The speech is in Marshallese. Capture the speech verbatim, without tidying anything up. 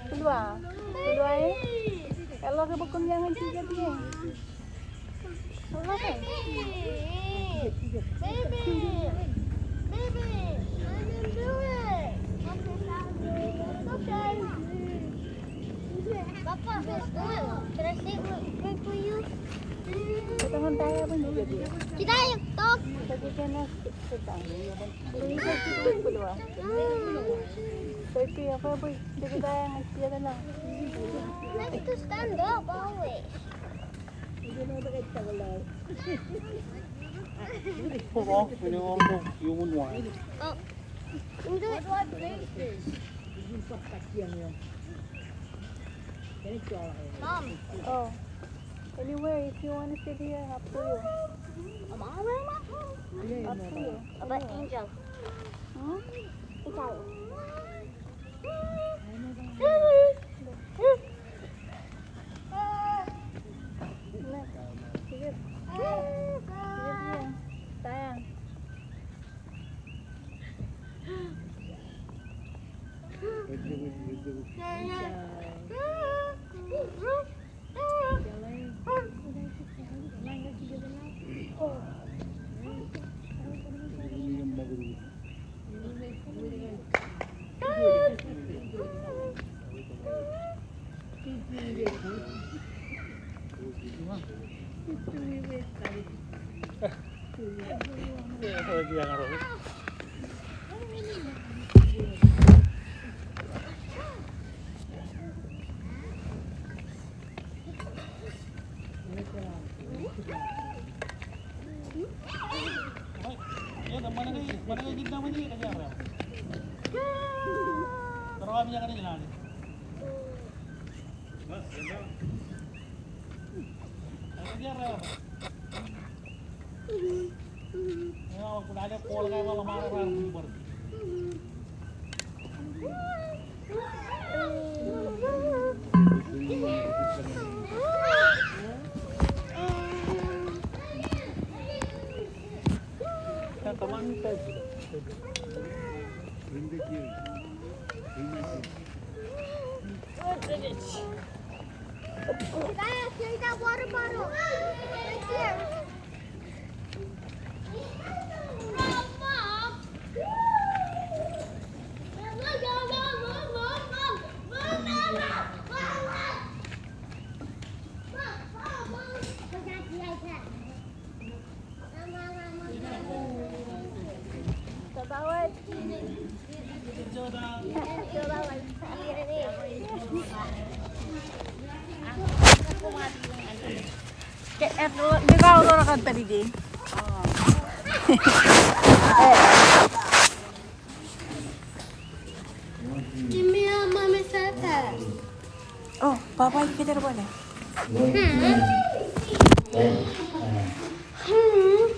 Tulwa. Tulwa e. Eḷḷọk bwe koṃ iaan ñan jijet ie. Eḷḷọk e. Baby. Baby. I can do it. Okay. Papa, can I sit with, with you? Ito ñan ta eo bwe jijet ie. Kita yang talk. Kita jijet ñan Sit down. Sit down. Sit down. Sit down. Sit down. Nice to stand up always. Hold on, we don't want no human wine. Oh. Mom. Oh. Anywhere, if you want to sit here, up to you. Am I where, Mom? Up to you. About Angel. Hmm? Angel. Sige. Sige, sige. Sayang. Guys, here's that water bottle. Right here. Give me a mommy's iPad. Oh, Papa, ikijjeen bōle. Hmm. Hmm.